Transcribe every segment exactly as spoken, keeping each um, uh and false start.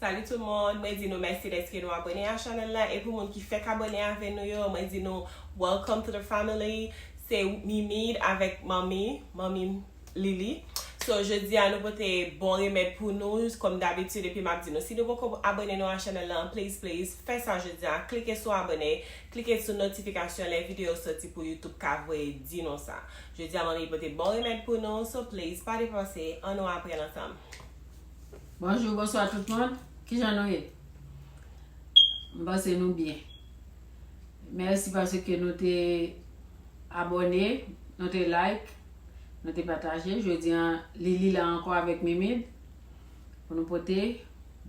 Salut tout le monde, mwen di nou mèsi dèske nou abòne a chanèl la, e pou moun ki fèk abòne avè nou yo, mwen di nou welcome to the family. Se Mimid avèk manmi, manmi Lili. So, jodi a nou pote bon remèd pou nou, kòm dabitid, epi m ap di nou, si nou poko abòne nou a chanèl la, please, please, fè sa jodi a, klike sou abòne, klike sou notifikasyon lè videyo soti pou YouTube ka voye di nou sa. Jodi a, manmi pote bon remèd pou nou, so please, pa depanse, ann nou aprann ansanm. Bonjou, bonswa tout moun. Kijan nou ye? M panse nou byen. Mèsi paske nou te abòne, nou te like, nou te pataje. Jodi a, Lili la ankò avèk Mimid pou nou pote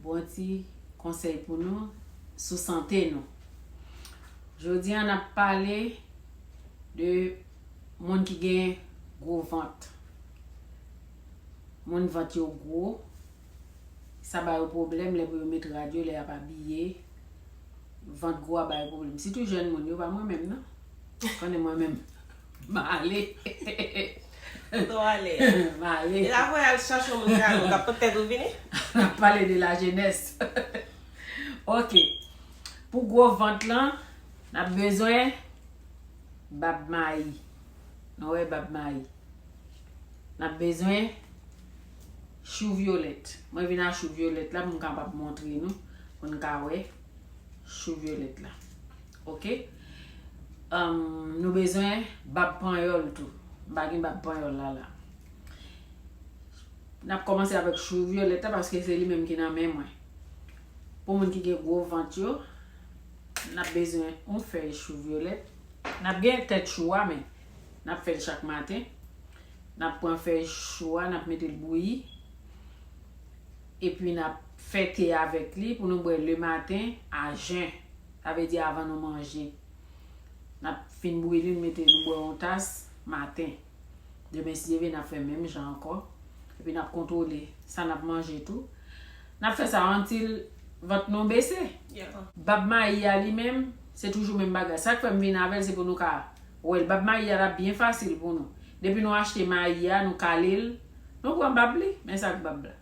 bon ti konsèy pou nou sou sante nou. Jodi a, n ap pale de moun ki gen gwo vant. Moun vant yo gwo, sa ba yo pwoblèm lè pou yo met rad yo, lè y ap abiye. Vant gwo a ba yo pwoblèm. Sitou jèn moun yo, pa mwen menm non. Konnen mwen menm, m ale. Kote w ale? M ale. E la pou al chache yon moun ka nou, k ap pote tèt ou vini? N ap pale de lajenès. Ok. Pou gwo vant lan, n ap bezwen bab mayi. Nou wè bab mayi. N ap bezwen chou vyolèt. Mwen vin ak chou vyolèt la pou m kapab montre nou, pou n ka wè chou vyolèt la. Ok? Anm, nou bezwen bab panyòl tou. M pa gen bab panyòl la la. N ap kòmanse avèk chou vyolèt la paske se li menm ki nan men mwen. Pou moun ki gen gwo vant yo, n ap bezwen yon fèy chou vyolèt. N ap gen tèt chou a, men n ap fè l chak maten. N ap pran fèy chou a, n ap mete l bouyi. Epi n ap fè te avèk li pou nou bwè lematen a jen. Sa vle di avan nou manje. N ap fin bouyi li, nou mete, nou bwè yon tas maten. Demen, si Dye vle, n ap fè menm jan ankò. Epi n ap kontwole sa n ap manje tou. N ap fè sa until vant nou bese. Bab mayi a li menm, se toujou menm bagay. Sa k fè m vin avè l, se pou nou ka wè l. Bab mayi a, l ap byen fasil pou nou. Depi nou achte mayi a, nou kale l, nou pran bab li. Men sa k bab la.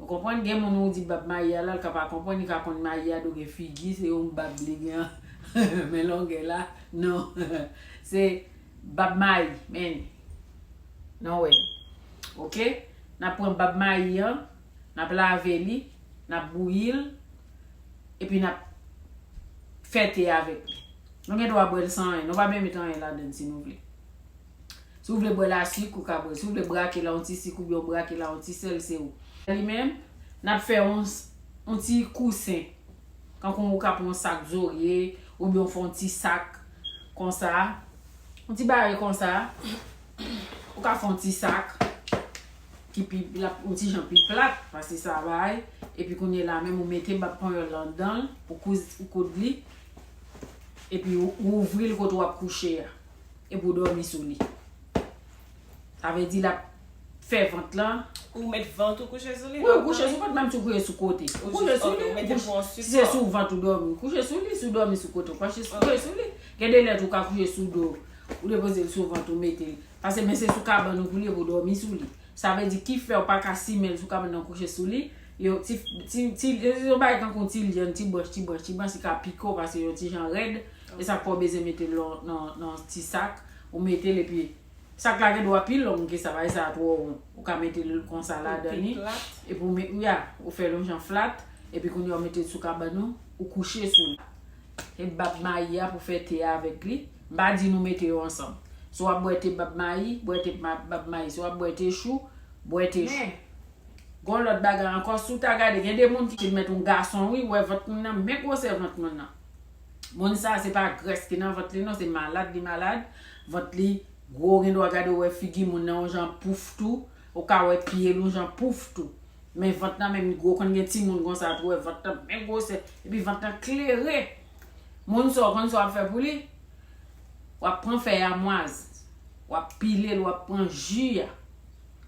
Ou konprann? Gen moun ou di bab mayi a la, l ka pa konprann, li ka konn mayi a dwe gen figi, se yon bab li gen. Men longè la, non. Se bab mayi, men. Non wè. Ok? N ap pran bab mayi an, n ap lave li, n ap bouyi l, epi n ap fè te avèk li. Nou gen dwa bwè l san anyen, nou pa bezwen met anyen ladan l si nou vle. Si w vle bwè l asik, ou ka bwè. Si w vle brake l a yon ti sik oubyen w brake l a yon ti sèl, se ou. Li menm, n ap fè yon, yon ti kousen. Kankou ou ka pran yon sak zorye, oubyen w fè yon ti sak konsa. Yon ti bagay konsa. Ou ka fè yon ti sak ki pi, l ap yon ti jan pi plat pase sa bagay. Epi kounye la menm, ou mete bab panyòl la anndan l, ou kouz, ou koud li. Epi ou, ou ouvri l kote w ap kouche a. Epi w dòmi sou li. Sa vle di l ap fè vant lan. Ou met vant ou kouche sou li? Wi, ou kouche sou vant, menm si w kouche sou kote. Ou kouche sou li. Si se sou vant ou dòmi, ou kouche sou li, si w dòmi sou kote, ou kouche sou li. Gen de lè tou ou ka kouche sou do, ou depoze l sou vant ou mete l. Paske men se sou kabann ou pou li, epi w dòmi sou li. Sa vle di ki fè w pa ka simen l sou kabann nan kouche sou li. Yo, ti, ti, ti, se yon bagay tankou ti lyann, ti branch, ti branch, ti branch, li ka pike w paske yon ti jan rèd. E sa k fè w bezwen mete l nan, nan, nan ti sak, ou mete l epi sak la gen dwa pi long ke sa, bagay sa twò won. Ou ka mete l konsa ladan li. Epi ou met, ya, ou fè l yon jan flat, epi kounye a ou mete l sou kabann ou, ou kouche sou li. E bab mayi a pou fè te a avèk li. M pa di nou mete yo ansanm. Si w ap bwè te bab mayi, bwè te bab mayi. Si w ap bwè te chou, bwè te chou. Men, gon lòt bagay ankò, si w ta gade, gen de moun ki mèt yon gason, wi, wè vant moun nan, men gwosè vant moun nan. Moun sa, se pa grès ki nan vant li, non, se malad li malad. Vant li gwo, gen dwa gade, w wè figi moun nan yon jan pouf tou. Ou ka wè pye l yon jan pouf tou. Men vant nan menm gwo, konn gen timoun konsa tou, wè vant nan men gwosè. Epi vant nan klere. Moun sa, w konn sa w ap fè pou li? W ap pran fèy amwaz, w ap pile l, w ap pran ji a.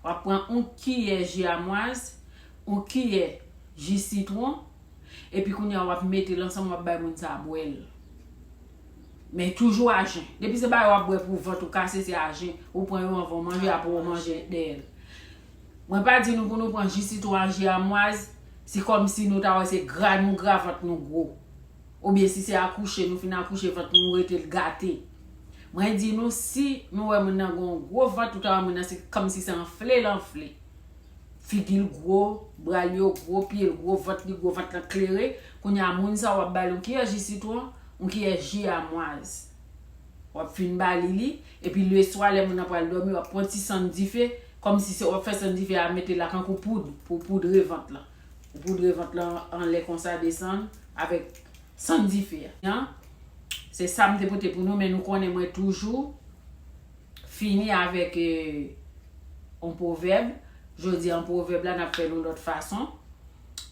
W ap pran yon kiyè ji amwaz, yon kiyè ji sitwon, epi kounye a w ap mete l ansanm, w ap bay moun sa a bwè l. Men toujou a jen. Depi se bagay w ap bwè pou vant ou kase, se a jen. Ou pran yo anvan w manje, apre w manje dèyè l. Mwen pa di nou pou nou pran ji sitwon ak ji amwaz Se kòmsi nou ta wè se gra nou, gra vant nou gwo. Oubyen si se akouche, nou fin akouche, vant nou rete l gate. Mwen di nou, si nou wè moun nan gen yon gwo vant, ou ta wè moun nan se kòmsi se anfle l anfle. Figi l gwo, bra l yo gwo, pye l gwo, vant li gwo, vant lan klere. Kounye a, moun sa w ap ba l yon kiyè ji sitwon, yon kiyè ji amwaz. W ap fin ba li li, epi leswa, lè moun nan pral dòmi, w ap pran ti sann dife, kòmsi se w ap fè sann dife a, mete la kankou poud, pou poudre vant lan. Ou poudre vant lan anlè konsa, desann avèk sann dife a. Se sa m te pote pou nou, men nou konnen mwen toujou fini avèk, eh, yon pwovèb. Jodi a, yon pwovèb la, n ap fè l yon lòt fason.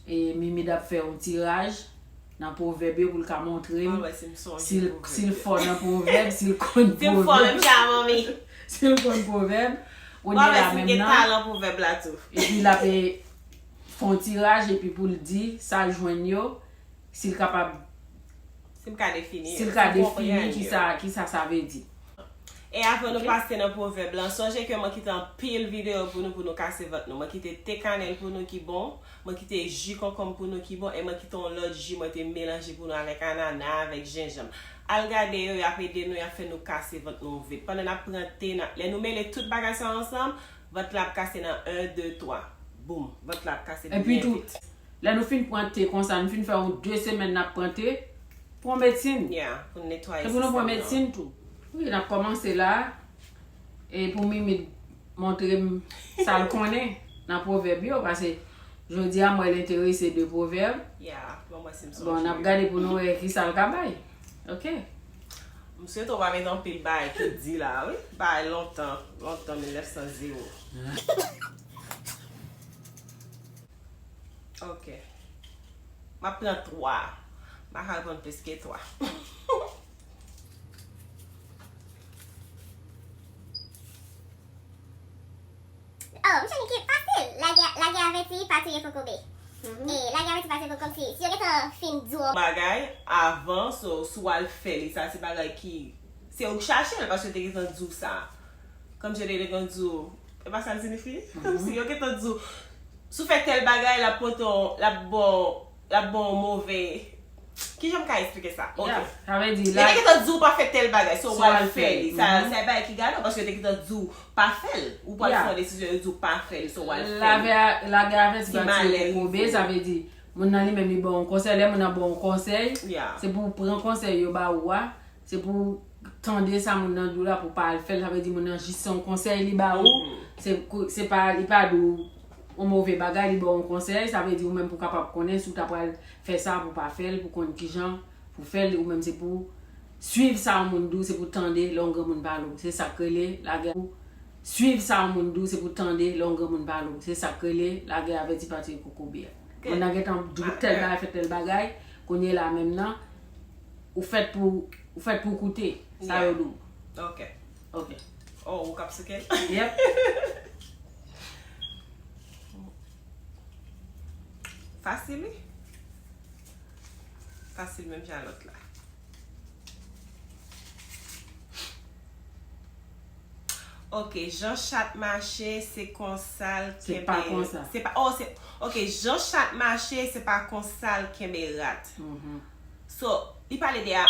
E Mimid ap fè yon tiraj nan pwovèb yo pou l ka montre m si l, si l fò nan pwovèb, si l konn pwovèb. Si l konn pwovèb, ou gen la menm nan. Epi l ap, eh, fè yon tiraj, epi pou l di sa l jwenn yo, si l kapab, si l ka defini, si l ka defini kisa, kisa sa vle di. E avan nou pase nan pwovèb lan, sonje ke mwen kite anpil videyo pou nou, pou nou kase vant nou. Mwen kite te kanèl pou nou ki bon, mwen kite ji konkonm pou nou ki bon, e mwen kite yon lòt ji mwen te melanje pou nou avèk anana, avèk jenjanm. Al gade yo, y ap ede nou, y ap fè nou kase vant nou vit. Pandan n ap pran te, n ap, lè nou mele tout bagay sa ansanm, vant la ap kase nan en, de, twa. Boum, vant la ap kase byen vit. Epi tou, lè nou fin pran te konsa, nou fin fè yon de semèn n ap pran te, pran medsin. Yeah, pou netwaye sistèm nan. Se pou nou pran medsin tou. Wi, n ap kòmanse la. E pou Mimi montre m sa l konnen nan pwovèb yo, paske jodi a m wè l enterese de pwovèb. Yeah, bon, mwen si m sonje. Bon, n ap gade pou nou wè ki sa l ka bay. Ok. M swete w pa met anpil bagay ki di la, wi. Bagay lontan, lontan, mil nèf san zewo. Ok. M ap pran twa. M pa ka pran plis ke twa. Oh, m chonje ki fasil. Lage, lage avèti, pa touye kokobe. E lage avèti, pa touye kokobe, si, si yo gentan fin di w yon bagay avan, so, si w al fè li, sa se bagay ki, se ou k chache l, paske yo te gentan di w sa. Kòm je te gentan di w, e pa sa l siyifi? Si yo gentan di w, si w fè tèl bagay, l ap pote w, l ap ba w, l ap ba w move. Kijan m ka eksplike sa? Ok. Yeah, sa vle di, yo te gentan di w pa fè tèl bagay, so w al fè li. Sa, sa e bagay ki gade w, paske yo te gentan di w pa fè l. Ou pral fè yon desizyon, yo di w pa fè li, so w al fè li. Lage avèti, pa touye kokobe, sa vle di, moun nan li menm li ba w yon konsèy, lè moun nan ba w yon konsèy, se pou w pran konsèy yo ba ou a, se pou w tande sa moun nan di w la pou w pa al fè l, sa vle di moun nan jis se yon konsèy li ba ou, se, se pa, li pa di w yon move bagay, li ba w yon konsèy, sa vle di ou menm pou w kapab konnen si w ta pral fè sa, pou w pa fè l, pou w konn kijan pou w fè l, ou menm se pou w swiv sa yon moun di w, se pou w tande lè yon granmoun pale w. Se sa k rele lage, pou w swiv sa yon moun di w, se pou w tande lè yon granmoun pale w. Se sa k rele lage avèti, pa touye kokobe a. Moun nan gentan di w tèl bagay, fè tèl bagay, kounye la menm nan, ou fèt pou, ou fèt pou w koute sa yo di w. Ok. Ok. Oh, ou k ap souke l? Yep. Fasil, wi. Fasil menm jan lòt la. Ok, jan chat mache, se konsa l kenbe. Se pa konsa. Se pa, oh, se, ok, jan chat mache, se pa konsa l kenbe rat. So, li pale de a,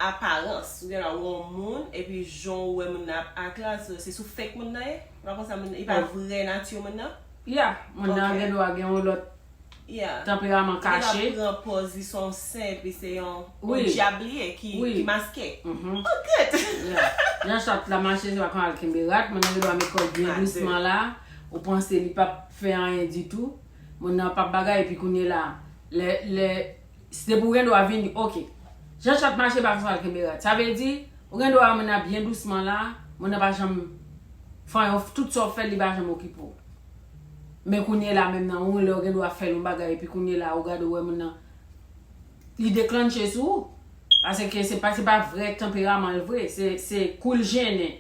aparans. Ou gen dwa wè yon moun, epi jan w wè moun nan ap ak la, so, se sou fake moun nan ye? Se pa konsa moun nan, li pa vrè nati moun nan? Yeah, moun nan gen dwa gen yon lòt tanperaman kache. Li ta pran pòz li se yon sen, epi se yon, yon dyab li ye ki, ki maske. Oh, good! Yeah. Jan chat la mache, se pa konsa l kenbe rat. Moun nan gen dwa met kò l byen dousman la. Ou panse li p ap fè anyen ditou. Moun nan p ap bagay, epi kounye la, lè, lè, depi w gen dwa vini, ok. Jan chat mache, pa konsa l kenbe rat. Sa vle di, ou gen dwa wè moun nan byen dousman la, moun nan pa janm fè anyen, tout sa w fè l, li pa janm okipe w. Men kounye la menm nan, yon lè w gen dwa fè l yon bagay, epi kounye la, ou gade w wè moun nan, li deklanche sou ou. Paske se pa, se pa vrè tanperaman l vre, se, se kou l jennen.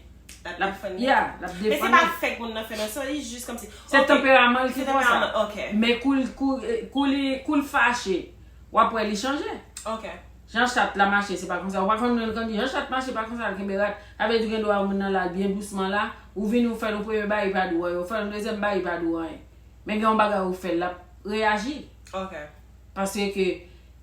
L ap defann li. Yeah, l ap defann li. Men se pa fake moun nan fè non, so li jis kòmsi. Se tanperaman l ki konsa. Se tanperaman, ok. Men kou l, kou, kou li, kou l fache, w ap wè li chanje. Ok. Jan chat la mache, se pa konsa. Ou pa konn, ou konn di, jan chat mache, pa konsa l kenbe rat. Sa vle di gen dwa moun nan la byen dousman la. Ou vini, ou fè l yon premye bagay, li pa di w anyen. Ou fè l yon dezyèm bagay, li pa di w anyen. Men gen yon bagay ou fè l, l ap reyaji. Ok. Paske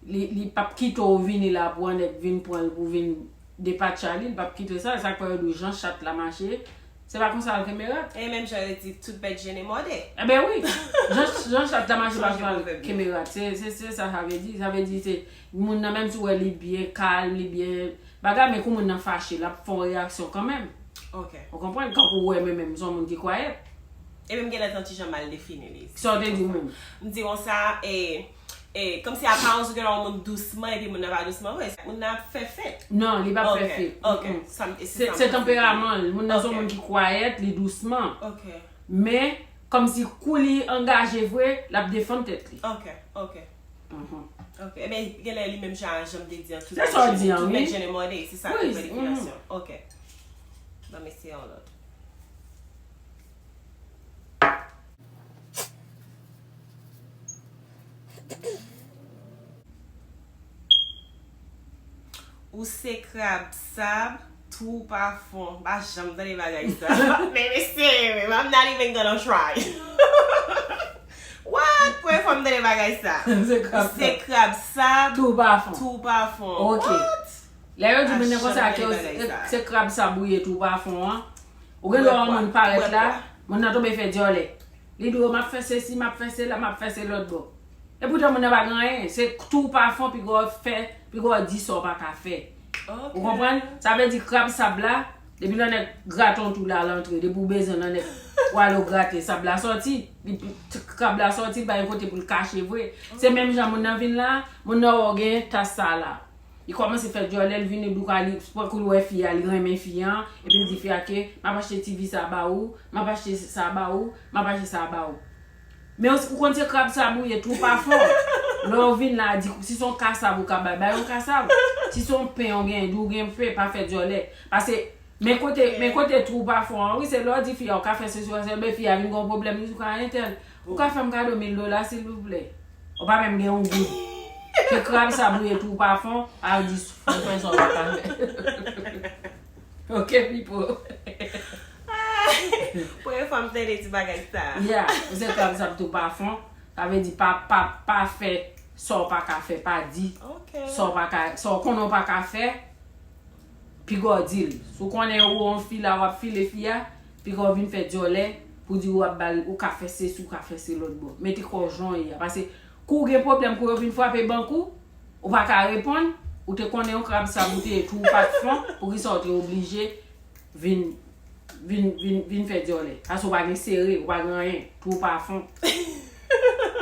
li, li p ap kite w vini la pou yon nèg vin pran l pou vin depatcha li, li p ap kite sa, sa k fè yo di w jan chat la mache, se pa konsa l kenbe rat. E menm jan yo di, tout bèt jennen mòde. Eben wi, jan, jan chat la mache pa konsa l kenbe rat, se, se, se sa sa vle di, sa vle di se moun nan menm si w wè li byen kalm, li byen bagay, men kou moun nan fache, l ap fè yon reyaksyon kanmenm. Ok. Ou konprann? Kankou w wè mwen menm, m se yon moun ki kwayèt. Epi m genlè t yon ti jan mal defini li. Sa w te di moun? M di konsa, e, e, kòmsi aparans ou genlè yon moun dousman, epi moun nan pa dousman vre. Moun nan ap fè fent. Non, li p ap fè Ok, fent. ok. Mm-mm. Sa m- e se Se sa m se santi. Tanperaman l. Moun nan se yon Ok. Moun ki kwayèt, li dousman. Ok, Men, kòmsi kou li angaje vre, l ap defann tèt li. ok, ok. Mhm. Ok, ebyen, genlè li menm jan, jan m te di an, tout Se sa w di an, tout wi. Bèt jennen mòde, se sa Wi, ki fè mhm. Definasyon. Ok. Ban m eseye yon lòt. Ou se krab sab, twou pa fon. M pa janm tande bagay sa. Men mesye, I'm not even gonna try. What? Premye fwa m tande bagay sa. Se krab Ou se krab sab, twou pa fon. Twou pa fon. Ok. What? Lè yo di moun nan Machann konsa ke bagay sa. Se krab sab ou ye twou pa fon an. Ou gen lè yon Bwè moun kwa? parèt Bwè la, kwa? Moun nan tonbe fè dyòlè. Li di w m ap fè sesi, m ap fè sela, m ap fè se lòt bò. Epoutan moun nan pa gen anyen. Se twou pa fon, piga w fè, piga w di sa w pa ka fè. Ok. Ou konprann? Sa vle di krab sab la, depi nan nèg grate yon twou la, l antre. Depi w bezwen nan nèg, w ale w grate, sab la sòti. Li, krab la sòti, li pa gen kote pou l kache vre. Se menm jan moun nan vin la, moun nan wè w gen tas sa la. Li kòmanse fè dyòlè, li vini di w ka li pran kou l wè fi a, li renmen fi an, epi l di fi a ke m ap achte ti vi sa ba ou, m ap achte sa ba ou, m ap achte sa ba ou. Men ou, ou konn se krab sab ou ye, twou pa fon. Lè w vin la, di si se yon kasab ou ka bay, bay yon kasab. Si se yon pen ou gen, di w gen pen, pa fè dyòlè. Pase, men kote, men kote twou pa fon an, wi, se lè w di fi a, ou ka fè sesi, ou ka fè, men fi a vin gen yon pwoblèm, li di w ka entèl. Ou ka fè m kado mil dola, silvouplè? Ou pa menm gen yon goud. Se krab sab ou ye, twou pa fon, al di fon fè sa w pa ka fè. Ok, people. Premye fwa m tande ti bagay sa. Yeah, ou se krab sab twou pa fon. Sa vle di pa, pa, pa fè sa w pa ka fè, pa di Ok. sa w pa ka, sa w konnen w pa ka fè. Piga w di l. Si w konnen ou yon fi la, w ap file fi a, piga w vin fè dyòlè pou di w ap ba l, ou ka fè sesi, ou ka fè se lòt bò. Mete kò w jan w ye a. Pase kou w gen pwoblèm, kou yo vin frape bank ou, ou pa ka reponn, ou te konnen yon krab sab ou te ye, twou pa t fon, poukisa w te oblije vin, vin, vin, vin fè dyòlè? Pase w pa gen sere, w pa gen anyen, twou pa fon.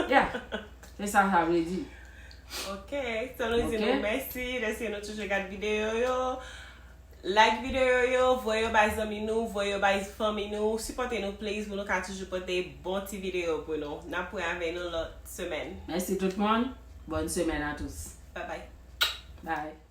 Yeah, se sa sa vle di. Ok, so nou di Ok. Nou mèsi dèske nou toujou gad videyo yo. Like videyo yo, voye yo bay zanmi nou, voye yo bay fanmi nou, sipòte nou please pou nou ka toujou pote bon ti videyo pou nou. N ap wè avè nou lòt semèn. Mèsi tout moun. Bonne semaine à tous. Bye bye. Bye.